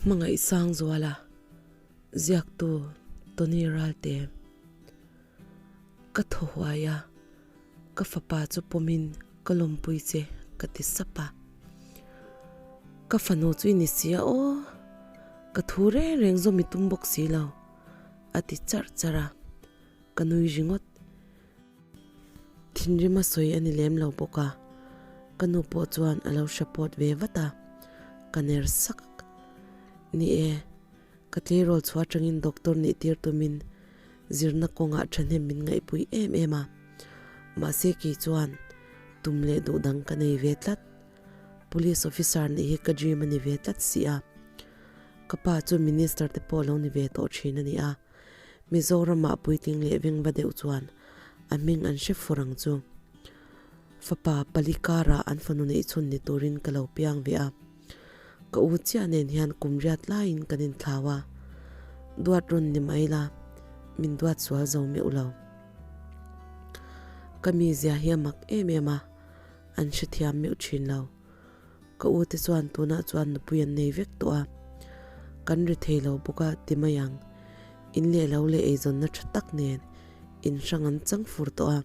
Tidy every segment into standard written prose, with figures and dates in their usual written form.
Hmangaih Sangzuala, Ziaktu Tony Ralte. Ka thaw huai a, ka fapa chu pawmin ka lawmpui che ka ti sap a. Ka fanu chu i ni si a aw, ka thu reng reng zawm i tum bawk si lo, a ti charh charh a, ka nui ringawt. Thinrim a sawi a ni lem lo bawk a, ka nu pawh chuan a lo support ve vat a, ka ner sak. Ni e, ka tleirawl chhuah atangin doctor nih tir tumin zirna kawngah thahnem min ngaihpui em em a, mahse kei chuan tum leh duh dang ka nei ve tlat. Police officer nih hi ka dream a ni ve tlat si a, ka pa chu minister te pawh lo ni ve tawh thin a ni a. Mizoramah puitling leh vengva deuh chuan a hming an hre fur ang chu. Fapa pali karah an fanu neih chhun ni turin ka lo piang ve a. Ka u chiah nen hian kum riat laiin kan inthlau a, duat rawn ni mai la, min duat sual zo meuh lo. Ka mizia hi a mak em em a, an hrethiam meuh thin lo. Ka u te chuan tunah chuan nupui an nei vek tawh a, kan ri thei lo bawk a ti mai ang. In leh lo leh eizawnna tha tak nen in hrang an chang fur tawh a,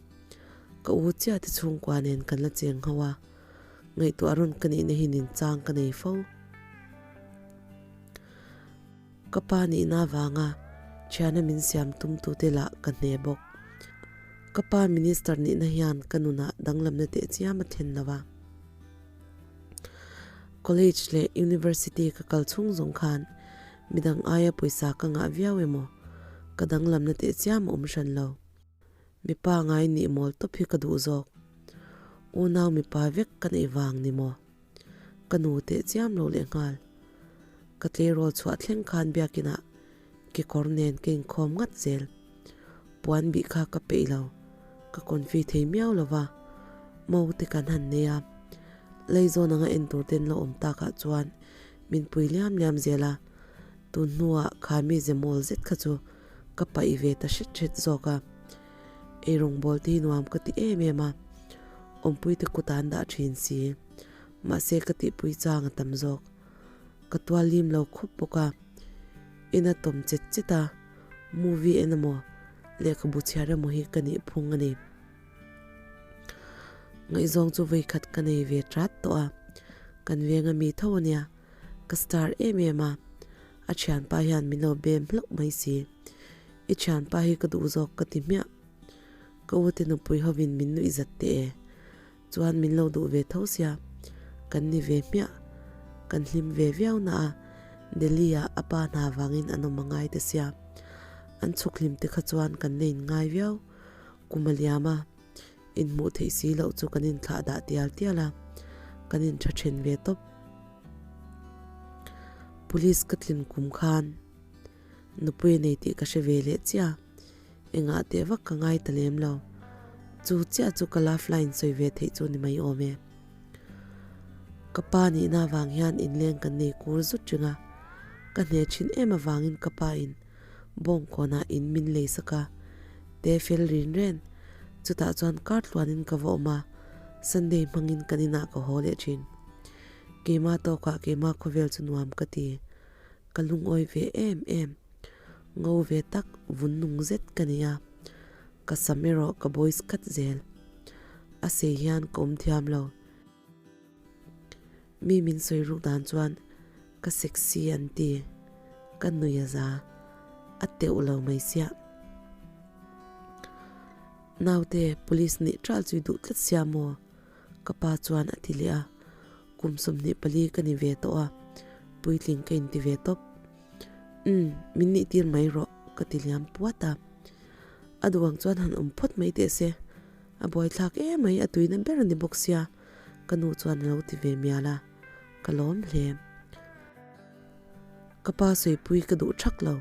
ka u chiah te chhungkua nen kan la cheng ho a, ngaihtuah rawn ka nihna hi nin chang ka nei fo. Ka pa nihna avanga thiana min siam tum tute lah ka hne bawk. Ka pa minister nihna hian ka nunah danglamna teh chiam a thlen lo a. College leh University ka kal chhung zawng khan midang aia pawisa ka ngah viau emaw ka danglamna teh chiam a awm hran lo. Mipa ngai nih mawl tawp hi ka duh zawk. Unau mipa vek ka neih vang ni maw? Ka nu teh chiam lo leh nghal. Ka tleirawl chhuah thleng khan biakinah kekawr nen ka inkhawm ngat zel. Puan bih kha ka peih lo, ka confi thei miau lo va, mo te kan han nei a. Leizawn anga en tur ten lo awm takah chuan min pui liam liam zel a, tun hnuah kha mi ze mawl zet kha chu ka paih ve ta hret hret zawk a. Eirawngbawl te hi nuam ka ti em em a, awmpuite kut an dah thin si. Mahse ka tihpui chang a tam zawk. Ka tual lim lo khawp bawk a, ina tawm chet chet a, movie en emaw lehkhabu chhiar emaw hi ka nih phung a ni. Ngaihzawng chu vawikhat ka nei ve tat tawh a, kan venga mi tho a nia, ka star em em a, a thianpa hian min lo bem hlauh mai si. I thianpa hi ka duh zawk ka ti hmiah. Ka ute nupui hovin min nuih zat teh e. Chuan min lo duh ve tho sia, kan ni ve hmiah, kan hlim ve viau na a, Delhi ah a pa hna vangin an awm a ngai ta sia, an chhuk hlim te kha chuan kan la in ngai viau, kum a liam a, inhmuh theih si loh chu kan inthlah dah tial tial a, kan in tha then ve tawp. Police ka tlin kum khan nupui a nei tih ka hre ve leh chiah. Engah teh vak ka ngai ta lem lo. Chu chiah chu ka love line sawi ve theih chu ni mai awm e. Ka pa nihna avang hian inleng kan nei kur zut ring a, ka hne thin em avangin ka pa in bawngkawnah in min lei sak a, te fel rin ren. Chutah chuan kar tluanin ka va awm a, Sunday hmangin kan inah ka haw leh thin. Keima tawkah keima khawvel chu nuam ka ti. Ka lungawi ve em em. Ngo ve tak vun nung zet ka ni a, ka sam erawh ka boys khat zel. A sei hian ka awm thiam lo. Mi min sawi ruk dan chuan ka sexy an ti, ka nui a za, a teuh lo mai siah. Naute police nih ṭal chu i duh tlat sia maw? Ka pa chuan a ti leh a, kum 24 ka ni ve tawh a, puitling ka inti ve tawp. Umm, min nih tir mai rawh, ka ti liam puat a. A duh ang chuan han awm phawt mai teh se, a buaithlak em mai, a tuina ber a ni bawk sia, ka nu chuan a lo ti ve mial a, ka lawm hle. Ka pa sawipui ka duh thak lo,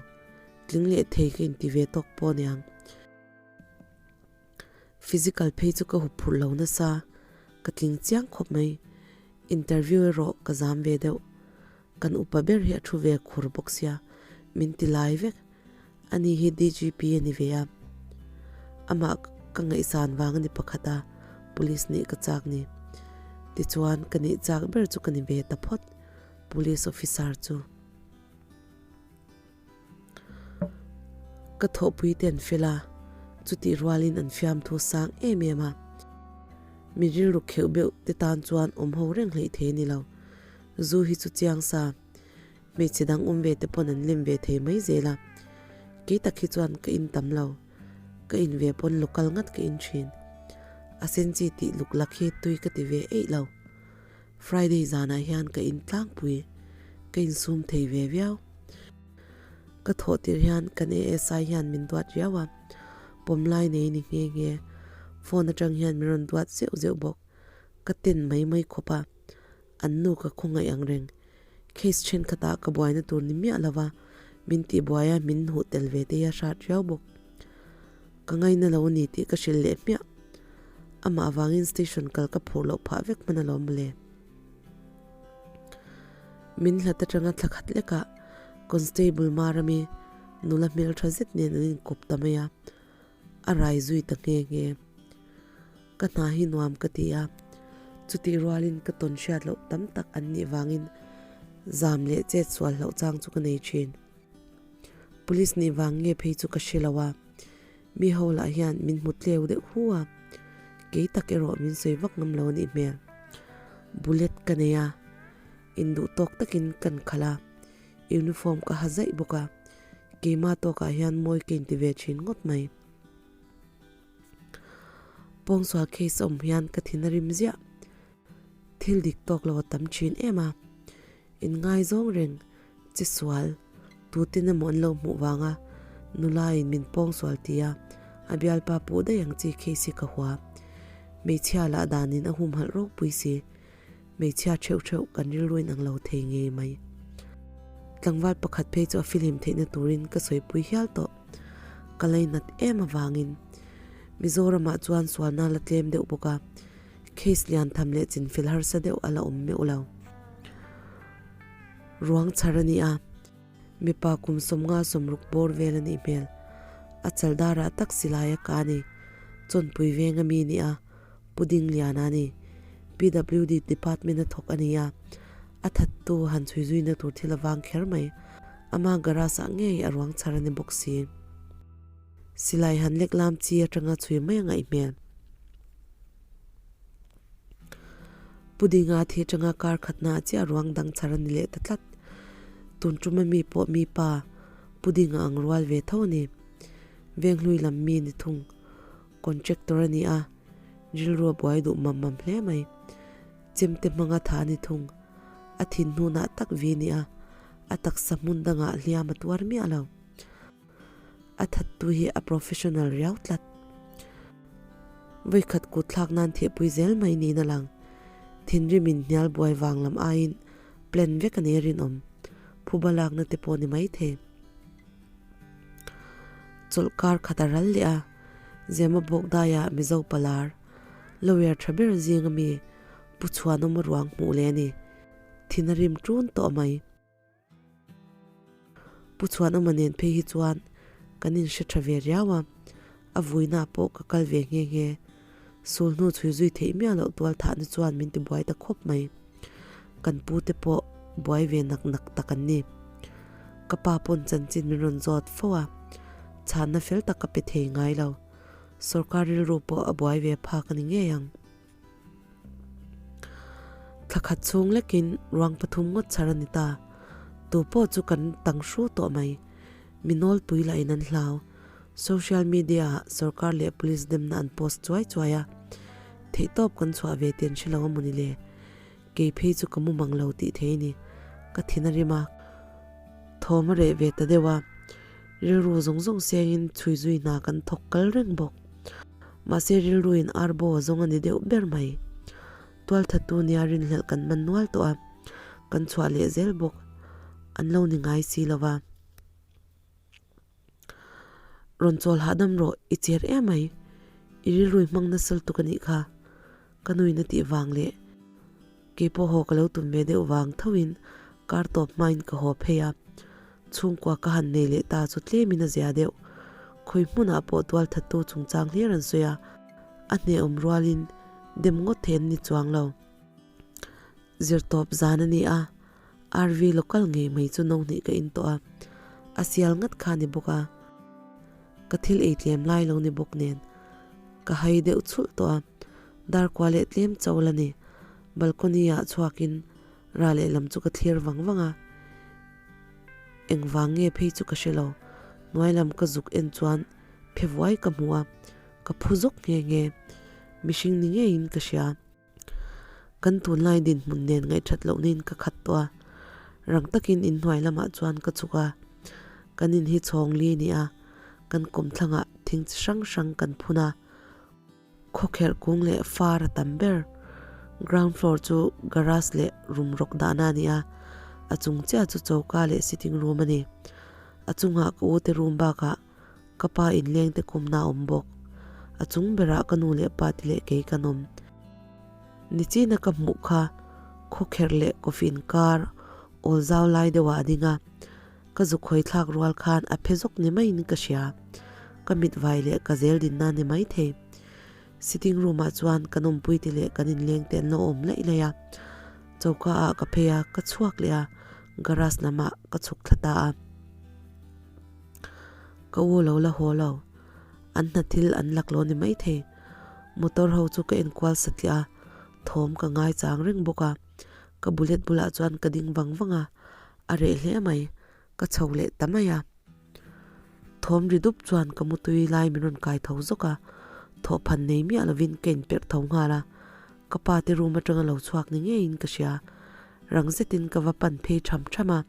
tling leh thei ka inti ve tawk pawh aniang. Physical phei chu ka hup phurh lo nasa, ka tling chiang khawp mai. Interview erawh ka zam ve deuh. Kan upa ber hi a thu ve khur bawk sia, min ti lai vek. Ani hi DGP a ni ve a, amah ka ngaihsan vang a ni pakhat a, police nih ka chak ni. Tichuan ka nih chak ber chu ka ni ve ta phawt, police officer chu. Ka thawhpui te an fel a, chutih rualin an fiamthu sang em em a. Mi rilru kheuh beuh te tan chuan awm ho reng hleih thei a ni lo. Zu hi chu chiang sa, hmeichhe dang awm ve te pawn an lem ve thei mai zel a. Kei tak hi chuan ka in tam lo, ka in ve pawn local ngat ka in thin. A sen chi tih luk lak hi tui ka ti ve eih lo. Friday zanah hian ka in tlangpui, ka insum thei ve viau. Ka thawh tir hian kan ASI hian min duat riau a, pawm lai nei ni nghe nghe. Phone atang hian min rawn duat zeuh zeuh bawk. Ka ten mai mai khawp a, an nu ka khawngaih ang reng. Case thenkhatah ka buaina tur ni miah lova, min tihbuai a min hmuh tel ve te hi a hrat riau bawk. Ka ngaina lo a ni tih ka hrilh leh hmiah. Amah avangin station kal ka phur loh phah vek hman alawm mawle. Min hlat atanga thla khat lekah Constable Marami nula hmeltha zet nen an inkawp ta mai a, a rai zui ta nghe nghe. Ka hna hi nuam ka ti a, chutih rualin ka tawn hriat loh tam tak an nih vangin zam leh chet sual hlauh chang chu ka nei thin. Police nih vang nge phei chu ka hre lo a, mi ho lah hian min hmu tleu deuh hu a, kei tak erawh min sawi vak ngam lo a nih hmel. Bullet ka nei a, induh tawk takin kan khalh a, uniform ka ha zaih bawk a, keimah tawkah hian mawi ka inti ve thin ngawt mai. Pawngsual case awm hian ka thin a rim ziah. Thil dik tawk lo a tam thin em a, Inngaizawng reng che sual tuten emaw an lo hmuh vanga nula in min pawng sual tia a bialpa puh daih ang chi case hi ka hua. Hmeichhia lah danin a humhalh ropui si. Hmeichhia theuh theuh kan rilruin ang lo thei ngei mai. Tlangval pakhat phei chu a filim theihna turin ka sawipui hial tawh. Ka lainat em avangin Mizoramah chuan sualna la tlem deuh bawk a. Case lian tham leh chinfel harsa deuh a la awm meuh lo. Ruang chhar a ni a, mipa kum 50 60 bawr vel a nih hmel. A chal darah tak silai a ka a ni. Chawnpui veng a mi ni a, Pu Dingliana a ni. PWD department a thawk a ni a, a thattu han chhui zuina tur thil a vang kher mai. Ama garage ah ngei a ruang chhar a ni bawk si. Silai han lek lam chi atanga chhui mai a ngaih hmel. Pudinga thi atanga kar khatna ah chiah ruang dang chhar a ni leh ta tlat. Tun tuma mi pawh mi pa Pudinga ang rual ve tho a ni. Venghlui lam mi ni thung. Contractor a ni a, rilru a buai duh mam mam hle mai. Chemte hmanga tha a ni thung. A thin hnunah tak vi a ni a, a taksa hmun dangah hliam a tuar miah lo. A thattu hi a professional riau tlat. Vawikhat kut thlak nan thehpui zel mai niin a lang. Thinrim in hnial buai vang lam aiin plan vek a nei rinawm. Phuba lakna te pawh ni maithei. Chawlh kar khat a ral leh a, Zema Bawkdaia Mizo Palar, lawyer tha ber zinga mi Pu Chhuanawma ruang hmuh leh a ni. Thin a rim ṭun tawh mai. Pu Chhuanawma nen phei hi chuan kan inhre tha ve riau a, a vuina pawh ka kal ve nghe nghe. Sul hnu chhui zui theih miah loh tual thahna chuan min ti buai ta khawp mai. Kan pu te pawh buai ve nak nak tak an ni. Ka pa pawn chanchin min rawn zawt fo a, chhanna fel tak ka pe thei ngai lo. Sorkar rilru pawh a buai ve phak a ni ngei ang. Thla khat chhung lekin ruang pathum ngawt chhar a ni ta. Tu pawh chu kan tang hru tawh mai. Mi nawlpui lah in an hlau. Social media ah sorkar leh police demna an post chuai chuai a. Theihtawp kan chhuah ve tih an hre lo a mawni le. Kei phei chu ka mu mang lo tih thei a ni. Ka thin a rim a. Thawm a reh ve ta deuh a. Rilru zawng zawng sengin chhui zui hna kan thawk kal reng bawk. Mahse rilruin arbo a zawng a ni deuh ber mai. Tualthattu nia rinhlelh kan man nual tawh a, kan chhuah leh zel bawk. An lo ni ngai si lo va. Rawn chawl hahdam rawh, i cher em mai. I rilrui hmang nasal tuk a nih kha. Ka nuin a tih vang leh kei pawh haw ka lo tum ve deuh vang thoin kar tawp hmain ka haw phei a. Chhungkua ka han nei leh ta chu tlemin a zia deuh. Khawi hmunah pawh tual thattu chungchang hlir an sawi a, a hnehawm rualin dem ngawt thei an ni chuang lo. Zirtawp zan a ni a, RV local ngei mai chu no hnih ka in tawh a, a sial ngat kha a ni bawk a. Ka thil ei tlem lai lo ni bawk nen ka hai deuh chhulh tawh a, dar kua leh tlem cho la ni. Balcony ah chhuakin ra lehlam chu ka thlir vang vang a, engvang nge phei chu ka hre lo. Hnuai lam ka zuk en chuan phe vuai ka hmu a, ka phu zawk nghe nghe. Mihring ni ngeiin ka hria. Kan tunlai dinhmun nen ngaihthat loh niin ka khat tawh a, rang takin inhnuai lamah chuan ka chhuk a, kan in hi chhawng li a ni a, kan kawmthlangah thing chi hrang hrang kan phun a, khawkherh kung leh far a tam ber. Ground floor chu garage leh room rawk dahna a ni a, a chung chiah chu choka leh sitting room a ni. A chungah ka ute room bakah Ka pa inleng te kawmna a awm bawk. A chung berah ka nu leh pa te leh kei kan awm. Nichina ka hmuh kha khawkherh leh coffee inkar awl zau lai deuhah a ding a, ka zuk hawi thlak rual khan a phe zawk ni maiin ka hria. Ka mit vai leh ka zel dinna ni maithei. Sitting room ah chuan kan awmpui te leh kan inleng te an lo awm laih laih a. Choka ah ka phei a, ka chhuak leh a, garage lamah ka chhuk thla ta a. Ka u lo la haw lo. An hna thil an lak lo ni maithei. Motor ho chu ka enkual satliah a, thawm ka ngai chang reng bawk a. Ka bullet bulah chuan ka ding vang vang a, a reh hle mai. Ka chho leh ta mai a. Thawm ri dup chuan ka mutui lai min rawn kai tho zawk a, thawhphan nei miah lovin ka inperh tho nghal a. Ka pa te room atanga lo chhuak ni ngeiin ka hria. Rang zetin ka va pan phei tham tham a.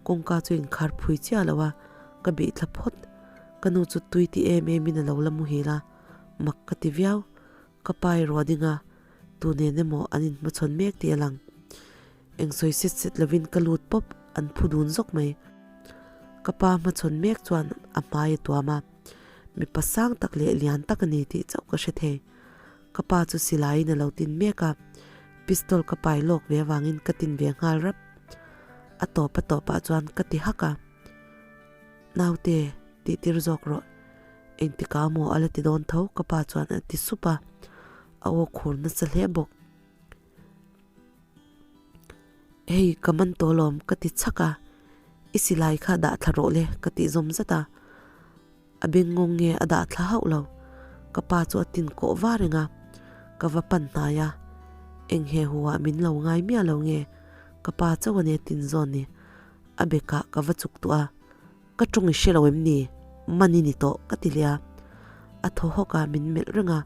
Kawngka chu inkhar phui chiah lo a, ka bih thla phawt. Ka nu chu tui ti em em in a lo la muhil a, mak ka ti viau. Ka pa erawh a ding a, tu nen emaw an inhmachhawn mek tih a lang. Eng sawi set set lovin ka lut pawp, an phu dun zawk mai. Ka pa hmachhawn mek chuan a hmai a tuam a, mipa sang tak leh lian tak a ni tih chauh ka hre thei. Ka pa chu silaiin a lo tin mek a, pistol ka pai lawk ve avangin ka tin ve nghal rap. A tawp a tawpah chuan ka ti hak a, Naute, tih tir zawk rawh. Engtikah maw a la ti dawn tho ka pa chuan a ti sup a, a aw khur nasa hle bawk. Hei ka man tawh lawm ka ti chhak a, I silai kha dah thla rawh le ka tih zawm zat a. A beng ngawng nge a dah thla hauh lo. Ka pa chu a tin kawh va reng a, ka va pan hnai a. Eng he hu ah min lo ngai miah lo nge ka pa chauh a nia tin zawn ni. A bekah ka va chuk tuah a, ka tawng i hre lo em ni? Man i ni tawh ka ti leh a. A thaw hawk a, min melh reng a,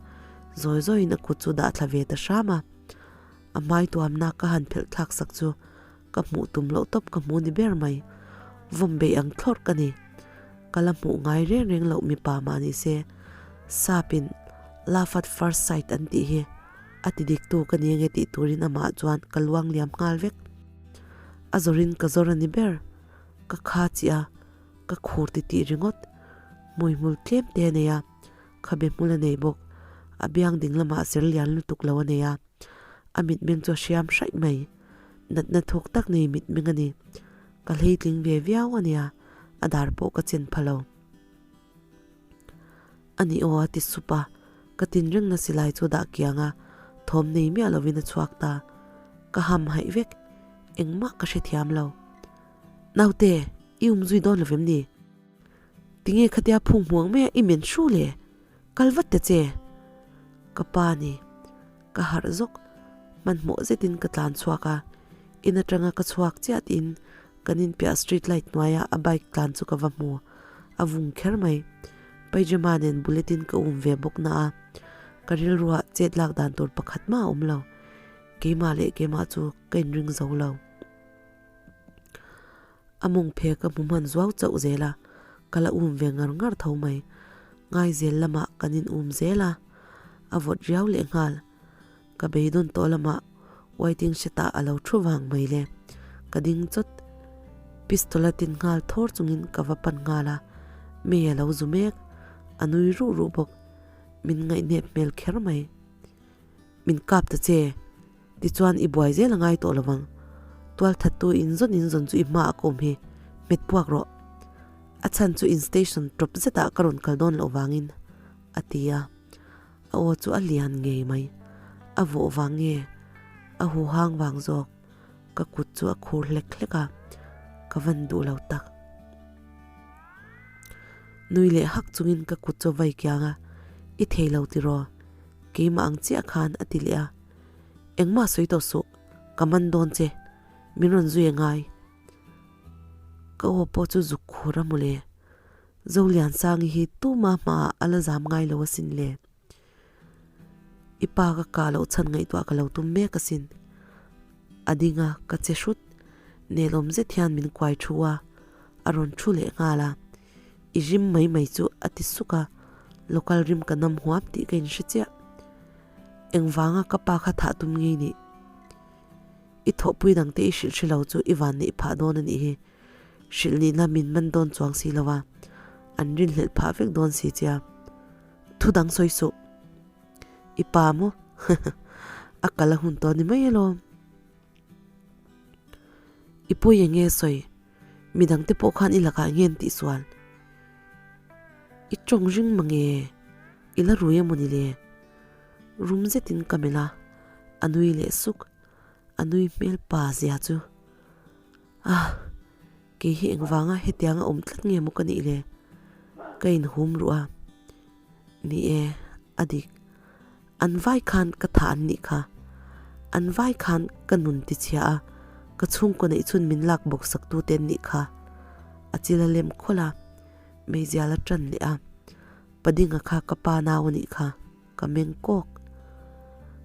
zawi zawiin a kut chu dah thla ve ta hram a. A hmai tuamna ka han phelh thlak sak chu ka hmuh tum loh tawp ka hmu ni ber mai. Vawm beih ang thlawrh ka ni. Ka la hmuh ngai reng reng loh mipa mah ni se, Sapin love at first sight an tih hi a ti dik tu ka ni ange tih turin amah chuan ka luang liam nghal vek. A zawrin ka zawr a ni ber. Ka kha chiah a, ka khur ti tih ringawt. Hmuihmul tlem te a nei a, khabe hmul a nei bawk. A biang ding lamah ser lian lutuk lo a nei a, a mitmeng chu a hriam hraih mai. Natna thuk tak nei mitmeng a ni. Ka hleitling ve viau a nia, a dar pawh ka chen pha lo. A ni aw a ti sup a, ka tinrengna silai chu dah kiang a, thawm nei miah lovin a chhuak ta. Ka ham haih vek, engmah ka hrethiam lo. Naute, i um zui dawn lovem ni? Tinge khatia phung hmuang mai a i men hru le? Kal vat ta che. Ka pa ni. Ka harh zawk. Hmanhmawh zetin ka tlan chhuak a, in atanga ka chhuak chiah tiin kan inpiah street light hnuaia a bike tlan chu ka va hmu. A vung kher mai. Pyjama nen bullet in ka um ve bawk na a, ka rilruah chet lak dan tur pakhat mah a awm lo. Keimah leh keimah chu ka inring zo lo. A mawng phe ka hmu hman zuau chauh zel a, ka la um ve ngar ngar tho mai. Ngaizel lamah kan in um zel a, a vawt riau leh nghal. Ka beidawn tawh lamah waiting shed ah a lo thu vang mai le. Ka ding chawt. Pistol a tin nghal thawr chungin ka va pan nghal a, mei a lo zu mek. A nui ruh ruh bawk. Min ngaihnep hmel kher mai. Min kap ta che. Tichuan i buai zel a ngai tawh lovang. Tual thattu in zawn in zawn chu i hmaah ka awm hi, hmet puak rawh. A chhan chu in station tawp zetah ka rawn kal dawn loh vangin, a ti a. A aw chu a lian ngei mai. A vawh vang nge? A huhang vang zawk. Ka kut chu a khur hlek hlek a, ka van duh lo tak. Nui leh hak chungin ka kut chu a vai kiang a, I thei lo tiraw? Keimah ang chiah khan a ti leh a. Engmah sawi tawh suh, ka man dawn che, min rawn zui a ngai. Ka aw pawh chu zuk khur a mawle. Zoliansangi hi tuma hmaah a la zam ngai lo asin le. I pa ka kah loh chhan ngaihtuah ka lo tum mek asin. A ding a, ka che hrut. Nelawm zet hian min kuai thu a, a rawn thu leh nghal a. I rim mai mai chu a ti suk a, local rim ka nam huam tih ka inhre chiah. Engvanga ka pa kha thah tum ngei nih? I thawhpui dangte i hrilh hre lo chu i van neih phah dawn a nih hi. Hrilh nihna min man dawn chuang si lo a, an rinhlelh phah vek dawn si che a. Thu dang sawi suh. I pa maw? A kal a hun tawh ni mai alawm. I pawi eng nge sawi? Midangte pawh khan i lakah nge an tihsual? I tawng ring mange? I la rui emaw ni le? Rum zetin ka melh a, a nui leh suk. A nui hmel pa zia chu. Ah! Kei hi engvanga hetianga awm tlat nge maw ka nih le? Ka inhum ruh a. Ni e, a dik. An vai khan ka thah an nih kha. An vai khan ka nun tichhia a, ka chhungkaw neih chhun min lak bawk sak tu te an nih kha. A chil a lem khawlh a, meizial a tan leh a. Padinga kha ka pa nau a nih kha, ka meng kawk.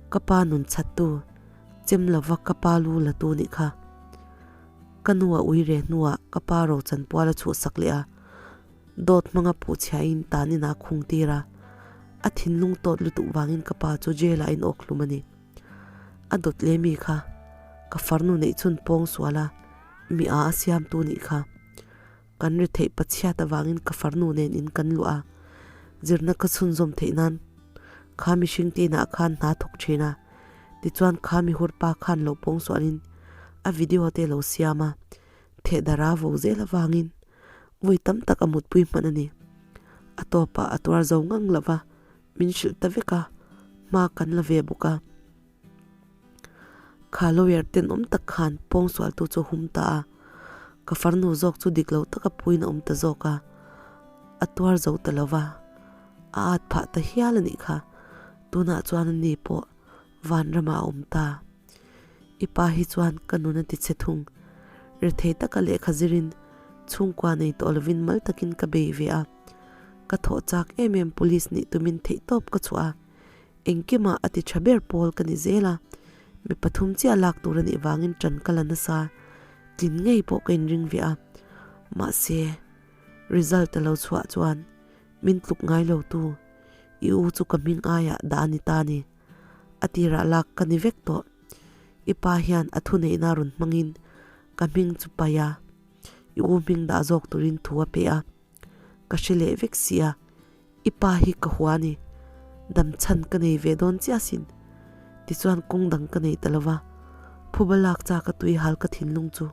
Ka pa nun chhat tu, chem lova ka pa lu la tu nih kha. Ka nu a ui reh hnuah ka pa rochan pual a chhuhsak leh a. Dawt hmanga phuhchhiahin tan inah a khung tir a, a thinlung tawt lutuk vangin ka pa chu jail ah a inawk hlum a ni. A dawt leh mi kha ka farnu neih chhun pawng sual a, mi a a siamtu nih kha. Kan ri theih pachhiat avangin ka farnu nen in kan luah a, zirna ka chhunzawm theih nan kha mihring te inah khan hna thawk thin a, tichuan kha mihur pa khan lo pawng sualin a video te lo siam a, thehdara vo zel avangin Vawi tam tak a mutpui hman a ni. A tawpah a tuar zo ngang lo va, min hrilh ta vek a, hma kan la ve bawk a. Kha lawyer tenawm tak khan pawngsualtu chu a hum ta a, ka farnu zawk chu dik lo taka puiin a awm ta zawk a, a tuar zo ta lo va, a at phah ta hial a nih kha. Tunah chuan a ni pawh vanramah a awm ta. I pa hi chuan ka nun a ti che thung. Rethei taka lehkha zirin chhungkua nei tawh lovin mal takin ka bei ve a. Ka thawh chak em em police nih tumin theihtawp ka chhuah a. Engkimah a ti tha ber pawl ka ni zel a. Mi pathum chiah lak tur a nih vangin ṭan ka la nasa. Tlin ngei pawh ka inring ve a. Mahse, result a lo chhuah chuan min tluk ngai lo tu i u chu ka hming aiah dah a ni ta ni. A tirah lak ka ni vek tawh. I pa hian a thuneihna rawn hmangin ka hming chu paih a, i u hming dah zawk turin thu a pe a. Ka hre leh vek si a, i pa hi ka hua a ni. Dam chhan ka nei ve dawn chiah sin. Tichuan kawng dang ka nei ta lo va, phuba lak chak a tui hal ka thinlung chu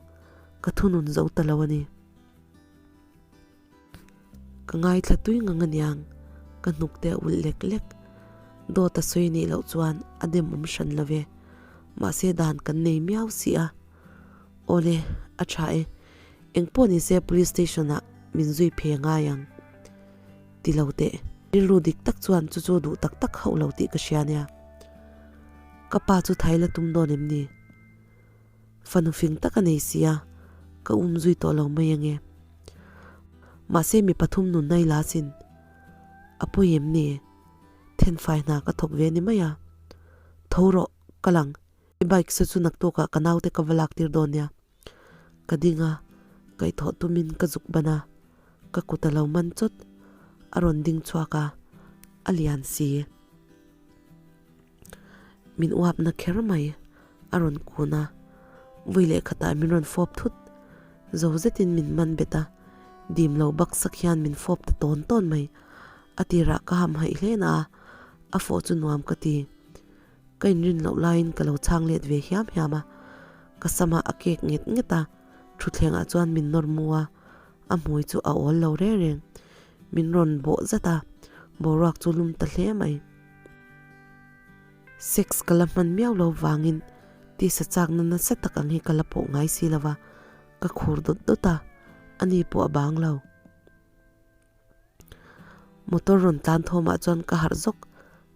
ka thunun zo ta lo a ni. Ka ngaithla tui ngang aniang, ka hnuk te a ulh lek lek. Dawt a sawi nih loh chuan a dem awm hran lo ve. Mahse dan kan nei miau si a. Awle, a tha e. Engpawh nise police station ah min zui phe ngai ang. Ti lo teh. Rilru dik tak chuan chu chu duh tak tak hauh lo tih ka hria nia. Ka pa chu thai la tum dawn em ni? Fanu fing tak a nei si a, ka um zui tawh lo mai ange. Mahse mi pathum nun nai la sin. A pawi em ni? Thenfai hna ka thawk ve ni mai a. Tho rawh, ka lang. I bike se chu naktukah ka naute ka va lak tir dawn nia. Ka ding a, kaihthawh tumin ka zuk ban a, ka kut a lo man chawt. A rawn ding chhuak a, a lian si. Min uapna kher mai a rawn kun a, vui leh khatah min rawn fawp thut. Zo zetin min man bet a, dim lo baksak hian min fawp ta tawn tawn mai. A tirah ka ham haih hle na a, a fawh chu nuam ka ti. Ka inrin loh laiin ka lo chhang let ve hiam hiam a, ka samah a kek nget nget a, thutthlengah chuan min nawr mu a, a hmui chu a awl lo reng reng. Min rawn bawh zat a, boruak chu lum ta hle mai. Sex ka la hman miau lo vangin tisa chakna nasa tak ang hi ka la pawh ngai si lo va, ka khur dawt dawt a, ani pawh a bang lo. Motor rawn tlan thawmah chuan ka harh zawk,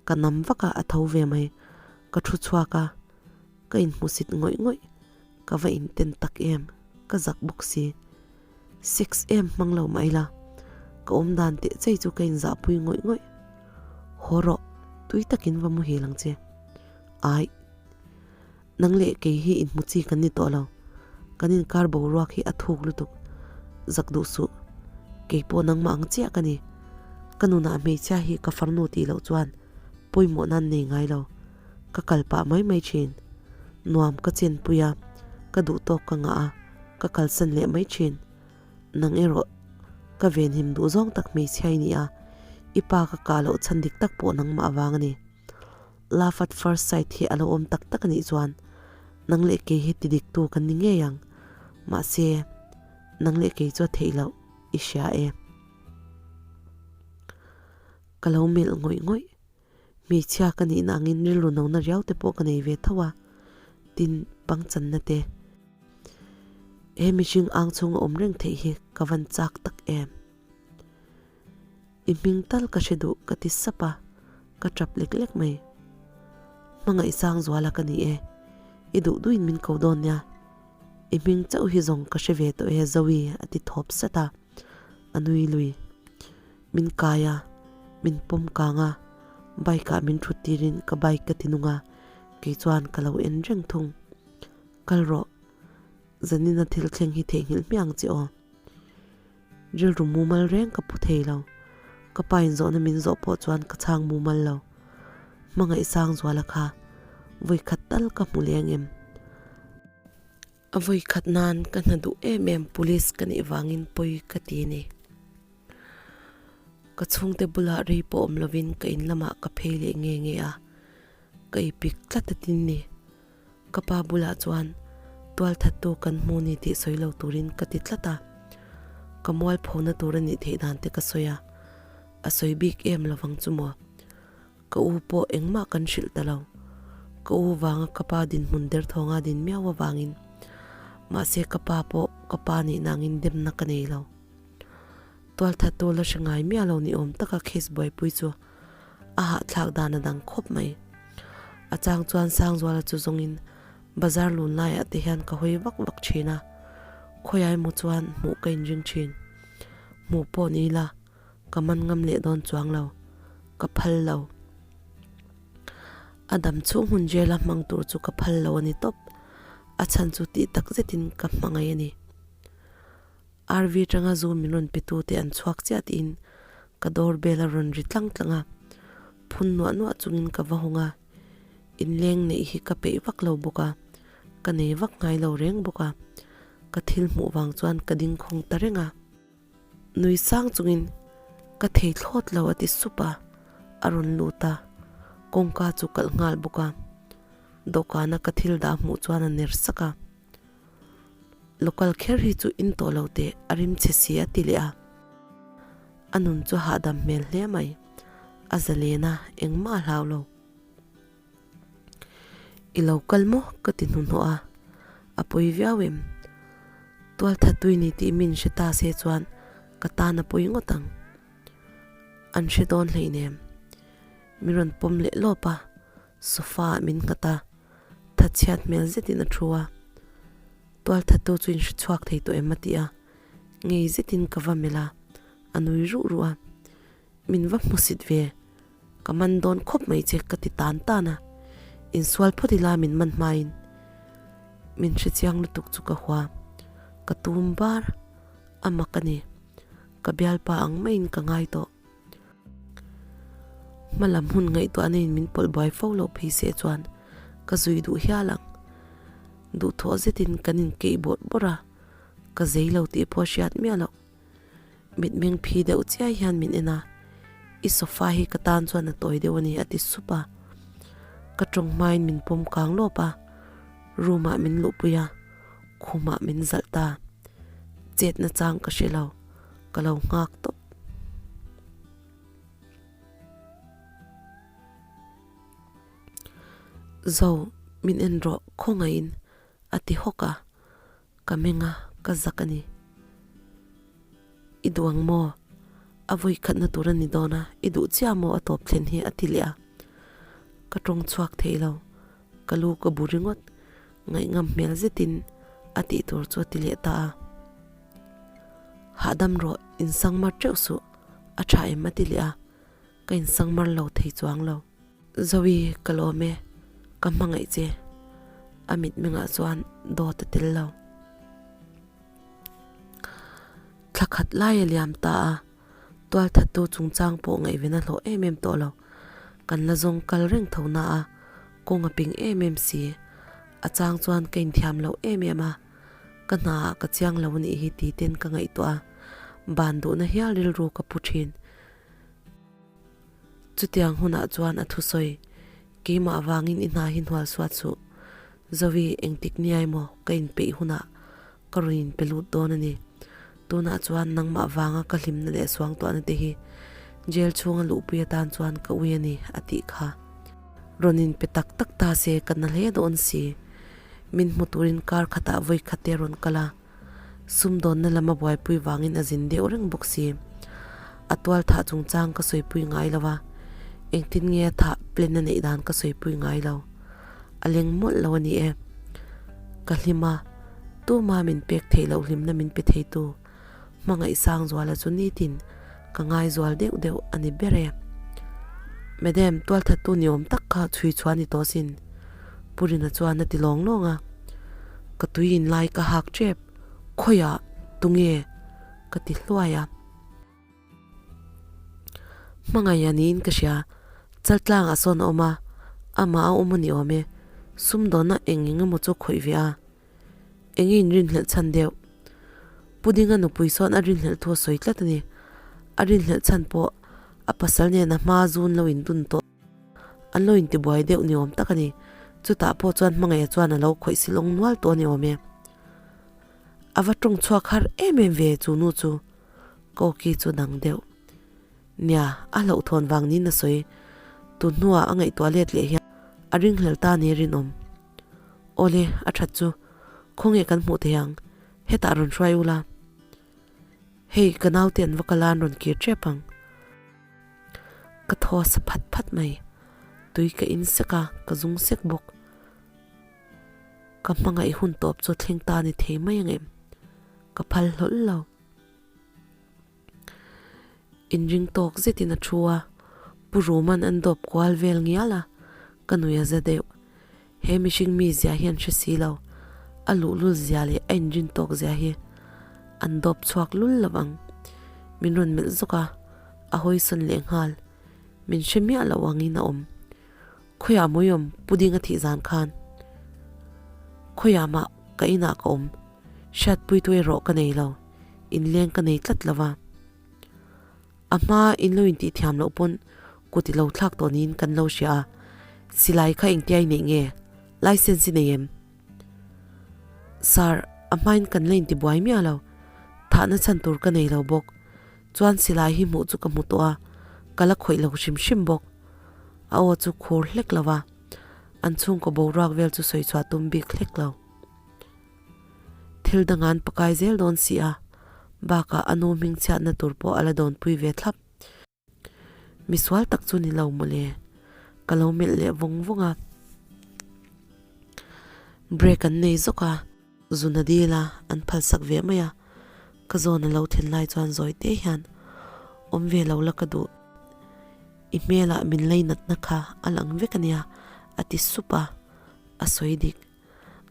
ka nam vak a, a tho ve mai. Ka thu chhuak a, ka inhmusit ngawih ngawih, ka va inten tak em, ka zak bawk si. Sex em hmang lo mah ila, ka awm dan teh chei chu ka inzahpui ngawih ngawih. Haw rawh, tui takin va muhil ang che. Aih. Nang leh kei hi inhmu chi kan ni tawh lo. Kan inkar boruak hi a thuk lutuk. Zak duh suh. Kei pawh nangmah ang chiah ka ni. Ka nunah hmeichhia hi ka farnu tih loh chuan pawimawh nan nei ngai lo. Ka kal pah mai mai thin. Nuam ka chenpui a, ka duh tawk ka ngah a, ka kalsan leh mai thin. Nang erawh ka venhim duh zawng tak hmeichhia i ni a, i pa ka kah loh chhan dik tak pawh nangmah avang a ni. Love at first sight hi a lo awm tak tak a nih chuan nang leh kei hi ti diktu kan ni ngei ang. Mahse, nang leh kei chu a theih loh i hria e. Ka lo melh ngawih ngawih. Hmeichhia ka nihna angin rilru nona riau te pawh ka nei ve tho a, tin pangchanna te. He mihring ang chhunga awm reng theih hi ka van chak tak em. I hming tal ka hre duh ka ti sap a, ka tap lek lek mai. Hmangaihsang zuala ka ni e, i duh duhin min ko dawn nia. I hming chauh hi zawng ka hre ve tawh e Zoe a ti thawp sat a, a nui lui. Min kai a, min pawm kang a, bike ah min thut tirin ka bike ka ti nung a, kei chuan ka lo en reng thung. Kal rawh, zanina thil thleng hi theihnghilh hmiah ang che aw. Rilru mumal reng ka pu thei lo. Ka pa in zawhna min zawh pawh chuan ka chhang mumal lo. Hmangaih sang zuala kha vawi khat tal ka hmu leng em? A vawi khat nan ka hna duh em em police ka nih vangin pawi ka ti a ni. Ka chhungte bulah rei pawh awm lovin ka in lamah ka phei leh nge nge a, ka ipik tlat a tin ni. Ka pa bulah chuan tualthattu kan hmu ni tih sawi lo turin ka ti tlat a, ka mualphona tur a nih theih dan te ka sawi a, a sawi bik em lovang chu maw? Ka u pawh engmah kan hrilh ta lo. Ka u vanga ka pa dinhmun derthawnga din miau avangin mahse ka pa pawh ka pa nihna angin demna ka nei lo. Tualthattu la hre ngai miah lo ni awm taka case buaipui chu a hahthlak dan a dang khawp mai. A chang chuan Sangzuala chu zawngin bazar lun laiah te hian ka hawi vak vak thin a, khawiah emaw chuan hmuh ka inring thin. Hmuh pawh ni ila ka man ngam leh dawn chuang lo, ka phal lo. A dam chhung hun jail a hmang tur chu ka phal lo a ni tawp, a chhan chu tih tak zetin ka hmangaih a ni. RV tanga zu min rawn pe tu te an chhuak chiah tiin ka door bell a rawn ri tlang tlang a, phun nuah nuah chungin ka va hawng a, inleng neih hi ka peih vak lo bawk a, ka nei vak ngai lo reng bawk a, ka thil hmuh vang chuan ka ding khawng ta reng a. Nui sang chungin ka thei thlawt lo a ti sup a, a rawn lut a, kawngka chu kalh nghal bawk a, dawhkana ka thil dah hmuh chuan a ner sak a. Local kher hi chu in tawh lo teh a rim chhe si a ti leh a. A nun chu hahdam hmel hle mai. A zalen a, engmah a hlau lo. I lo kal maw? ka ti hnuhnawh a. A pawi viau em? Tualthatui ni tih min hre ta se chuan ka tan a pawi ngawt ang. An hre dawn hleinem. Min rawn pawm leh lawp a, sofa ah min nghat a. Thatchhiat hmel zetin a thu a, Tualthattu chu in hre chhuak thei tawh em a ti a, ngei zetin ka va melh a, a nui ruh ruh a, Min va hmusit ve, ka man dawn khawp mai che ka ti tan tan a, insual phawt ila min man hmain min hre chiang lutuk chu ka hua, ka tum bar a mak a ni, ka bialpa ang maiin ka ngai tawh. Hmalam hun ngaihtuahna in min pawlh buai fo loh phei se chuan ka zui duh hial ang. Duhthawh zetin kan inkeih bawrh bawrh a, ka zei lo tih pawh a hriat miah loh. Mitmeng phi deuh chiai hian min en a, I sofa hi ka tan chuan a tawi deuh a ni a ti sup a. Ka tawng hmain min pawm kang lawp a, room ah min luhpui a, khumah min zalh ta. Chetna chang ka hre lo, ka lo nghak tawp. Zo, min en rawh khawngaihin a ti hawk a, ka meng a, ka zak a ni. I duh ang maw? A vawi khatna tur a ni dawn a, i duh chiah maw a tawp thlen hi a ti leh a. Ka tawng chhuak thei lo, ka lu ka bu ringawt, ngaihngam hmel zetin a tih tur chu a ti leh ta a. Hahdam rawh, insangmar teuh suh, a tha em a ti leh a, ka insangmar lo thei chuang lo. Zoe, ka lawm e, ka hmangaih che, a mitmengah chuan dawt a tel lo. Thla khat lai a liam ta a, tualthattu chungchang pawh ngaihven a hlawh em em tawh lo. Kan la zawng kal reng tho na a, kawng a ping em em si. A chang chuan ka inthiam loh em em a, ka hna ah ka chiang lo anih hi ti ten ka ngaihtuah a, ban duhna hial rilru ka pu thin. Chutiang hunah chuan a thusawi, Keimah vangin i hna hi hnual suat suh. Zoe, engtik niai maw ka inpeih hunah ka rawn inpe lut dawn a ni. Tunah chuan nangmah vanga ka hlimna leh suangtuahna te hi jail chhunga luhpui atan chuan ka ui a ni, a tih kha. Rawn inpe tak tak ta se ka na hle dawn si. Min hmu turin kar khatah vawi khat te rawn kal a. Sumdawnna lama buaipui vangin a zin deuh reng bawk si. A tual thah chungchang ka sawipui ngai lo a, engtin nge a thah plan a neih dan ka sawipui ngai lo. A leng mawlh lo a ni e. Ka hlim a, tuma min pek theih loh hlimna min pe theitu Hmangaih Sangzuala chu nitin ka ngaizual deuh deuh a ni ber e. Madam, tualthattu ni awm tak kha chhui chhuah a ni tawh sin. Pu Rina chuan a ti lawng lawng a. Ka tui in lai ka hak tep, khawiah tunge ka ti hluai a. Hmangaih a niin ka hria, Chaltlangah sawn a awm a, amah a awm a ni awm e, sumdawnna eng eng emaw chu khawih ve a. Enge in rinhlelh chhan deuh? Pu Dinga nupui sawn a rinhlelh thu a sawi tlat a ni. A rinhlelh chhan pawh a pasal nen a hma zun lo indun tawh. An lo intibuai deuh ni awm tak a ni. Chutah pawh chuan hmangaih chuan a lo khawih silawng nual tawh a ni awm e. A va tawng chhuak har em em ve chu nu chu. Koki chu dang deuh. Nia, a hlauhthawn vang niin a sawi. Tun hnuah a ngaihtuah let leh hian a ringhlel ta ni rinawm. Awle, a that chu. Khawnge kan hmuh thei ang? Hetah rawn hruai ula. Hei, ka naute an va kal a, an rawn kir tep ang. Ka thaw sa phat phat mai. Tui ka in sek a, ka zung sek bawk. Ka hmangaih hun tawp chu thleng ta ni thei mai ang em? Ka phal hlawl lo. Inring tawk zetin a thu a, Pu Ruman an dawp kual vel ngial a, ka nui a za deuh. He mihring mi zia hian hre si lo, a luhlul zia leh a inrin tawk zia hi an dawp chhuak lul lo ang. Min rawn melh zawk a, a hawisawn leh nghal. Min hre miah loh angin a awm. Khawiah mawiawm pudding a thih zan khan khawiah mah ka inah ka awm, hriatpuitu erawh ka nei lo. Inleng ka nei tlat lo va. A hma in lo intih thiam loh pawn kut i lo thlak tawh niin kan lo hria a, silai kha engtia i neih nge? License i nei em? Sir, a hmain kan la intibuai miah lo. Thahna chhan tur ka nei lo bawk. Chuan silai hi hmuh chu ka hmu tawh a, ka la khawih lo hrim hrim bawk. A aw chu khur hlek lo va, an chhungkaw boruak vel chu sawi chhuah tum bik hlek lo. Thil dang an pakai zel dawn si a, bakah a nu hming chhiatna tur pawh a la dawnpui ve thlap. Misual tak chu ni lo mawle, ka lo melh leh vawng vawng a. Break an nei zawk a, zun a dil a, an phalsak ve mai a. Ka zawn a lo then lai chuan zawi te hian awm ve lo la ka duh. I hmelah min leinatna kha a lang vek a nia, a ti sup a, a sawi dik.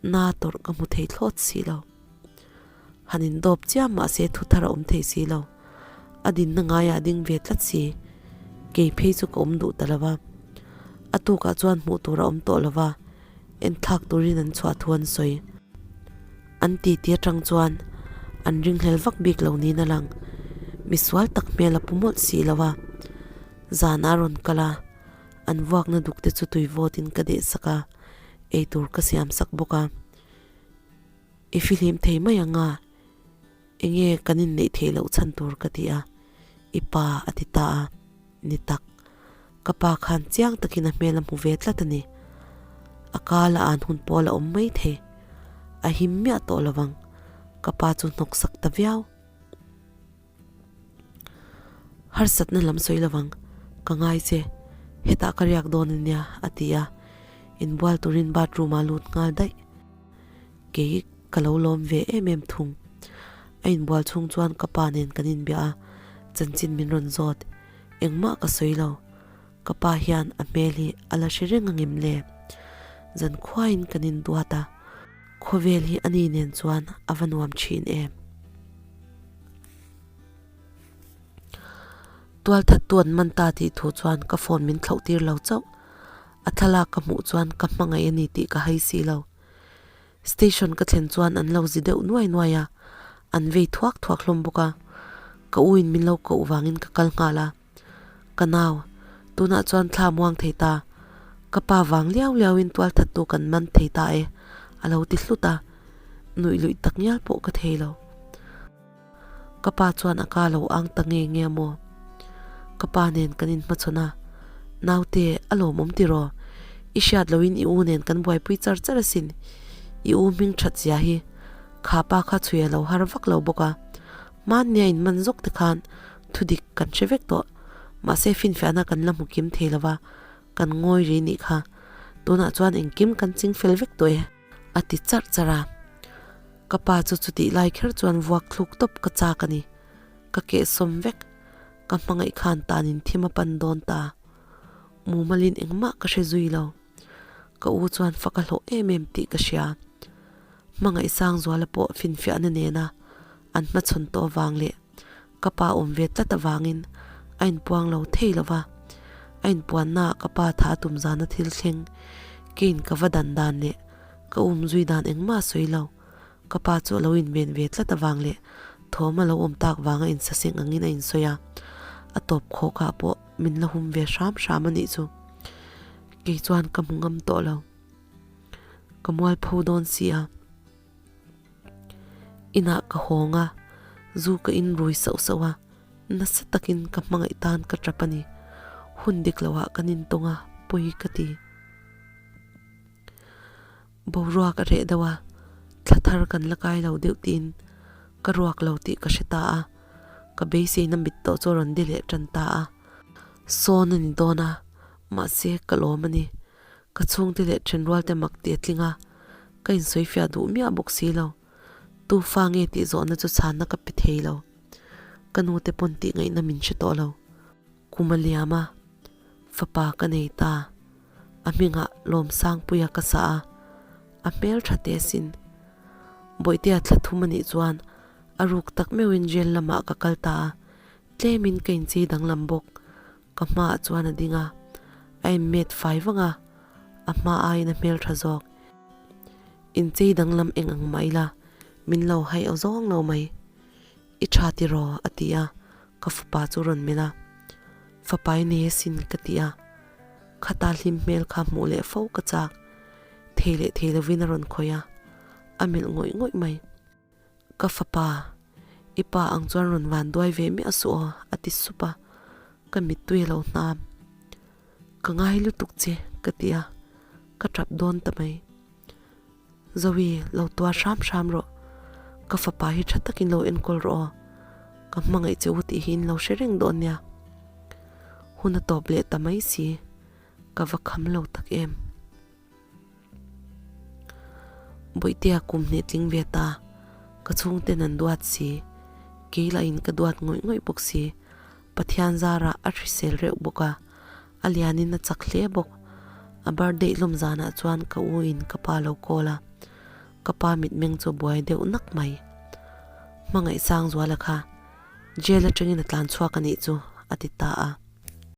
Na tawrh ka hmu thei thlawt si lo. Han indawp chiam mah se thu thar a awm thei si lo. A dinna ngaiah a ding ve tlat si. Kei phei chu ka awm duh ta lo va. A tukah chuan hmuh tur a awm tawh lo va, enthlak turin an chhuah thu an sawi. An titi atang chuan an ringhlel vak bik lo niin a lang. Misual tak hmel a pu mawlh si lo va. Zan a rawn kal a, an vuakna duk te chu tui vawtin ka dehsak a. Eitur ka siam sak bawk a, I fihlim thei mai ang a, enge kan inneih theih loh chhan tur ka ti a, i pa a ti ta a, ni tak, ka pa khan chiang takin a hmel a hmu ve tlat a ni, a kal a an hun pawh la awm mai thei, a him miah tawh lo vang, ka pa chu hnawk sak ta viau. Harsatna lam sawi lovang, ka ngai che, hetah ka riak dawn ania a ti a, inbual turin bathroom ah lut nghal daih. Kei ka lo lawm ve em em thung. A inbual chhung chuan ka pa nen kan inbia a, chanchin min rawn zawt. Engmah ka sawi lo. Ka pa hian a hmel hi a la hre reng angem le? Zan khuaiin kan induat a, khawvel hi ani nen chuan a va nuam thin em. Tualthattu an man ta tih thu chuan ka phone min thlauh tir lo chauh. A thlalak ka hmuh chuan ka hmangaih a ni tih ka hai si lo. Station ka thlen chuan an lo zi deuh nuai nuai a, an vei thuak thuak hlawm bawk a. Ka u in min lo koh vangin ka kal nghal a. Ka nau, tunah chuan thla muang thei ta. Ka pa vang liau liau in tualthattu kan man thei ta e, a lo ti hlut a. Nuih luih tak ngial pawh ka thei lo. Ka pa chuan a ka lo ang ta nge nge a maw? Ka pa nen kan inhmachhawn a, Naute, a lawmawm tiraw? I hriat loin i u nen kan buaipui char char asin. I u hming that zia hi. Kha pa kha chhui a lo har vak lo bawk a. Hmannia inman zawk te khan thudik kan hre vek tawh. Mahse finfiahna kan la hmu kim thei lo va, kan ngawi ri nih kha. Tunah chuan engkim kan ching fel vek tawh e. A ti charh charh a. Ka pa chu chutih lai kher chuan vuak thluk tawp ka chak a ni. Ka kehsawm vek. Ka hmangaih khan tanin thim a pan dawn ta. Mumalin engmah ka hre zui lo. Ka u chuan fak a hlawh em em tih ka hria. Hmangaih Sangzuala pawh finfiahna nena an hmachhawn tawh avang leh ka pa awm ve tlat avangin a inpuang lo thei lo va. A inpuannaah ka pa tha a tum zana thil thleng kein ka va dan dan leh ka um zui dan engmah a sawi lo. Ka pa chu a lo inven ve tlat avang leh thawm a lo awm tak vanga insaseng angin a insawi a, a tawp khawkah pawh min la hum ve hram hram a nih chu. Kei chuan ka hmu ngam tawh lo. Ka mualpho dawn si a. Inah ka hawng a, zu ka in rui sauh sauh a, nasa takin ka hmangaih tan ka tap a ni. Hun dik loah kan intawng a, pawi ka ti. Boruak a reh deuh a, thla thar kan la kai lo deuh tiin ka ruak lo tih ka hre ta a, ka beiseina mit tawh chu a rawn di leh tan ta a. Sawn a ni dawn a, mahse ka lawm a ni. Ka chhungte leh thenrualte mak ti a tling a, ka insawifiah duh miah bawk si lo. Tu fa nge tih zawhna chu chhanna ka pe thei lo. Ka nute pawn tih ngaihna min hre tawh lo. Kum a liam a, fapa ka nei ta. A hmingah Lawmsangpuia ka sah a, a hmel tha teh asin. Bawihtea thla thum a nih chuan a ruk tak meuhin jail lamah ka kal ta a, tlemin ka inchei danglam bawk. Ka hmaah chuan a ding a, a inmet fai vang a, a hma aiin a hmel tha zawk. Inchei danglam eng ang mah ila, min lo hai aw zawng lo mai. I tha tiraw? a ti a, ka fapa chu rawn melh a. Fapa i nei asin ka ti a, khata hlim hmel kha hmuh leh fo ka chak. Thei leh thei lovin a rawn khawih a, a melh ngawih ngawih mai. Ka fapa, i pa ang chuan rawn van duai ve miah suh aw, a ti sup a, ka mittui a lo hnam. Ka ngai lutuk che, ka ti a, ka tap dawn ta mai. Zoe, lo tuar hram hram rawh. Ka fapa hi tha takin lo enkawl rawh aw. Ka hmangaih che u tih hi in lo hre reng dawn nia. Hun a tawp leh ta mai si, ka va kham lo tak em. Bawihtea kum hnih tling ve ta, ka chhungten an duat si, kei lah in ka duat ngawih ngawih bawk si, Pathian zarah a hrisel reuh bawk a, a lianin a chak hle bawk. A birthday lawm zanah chuan ka u in ka pa lo call a, ka pa mitmeng chu a buai deuh nak mai. Hmangaih Sangzuala kha jail atangin a tlan chhuak a nih chu a ti ta a.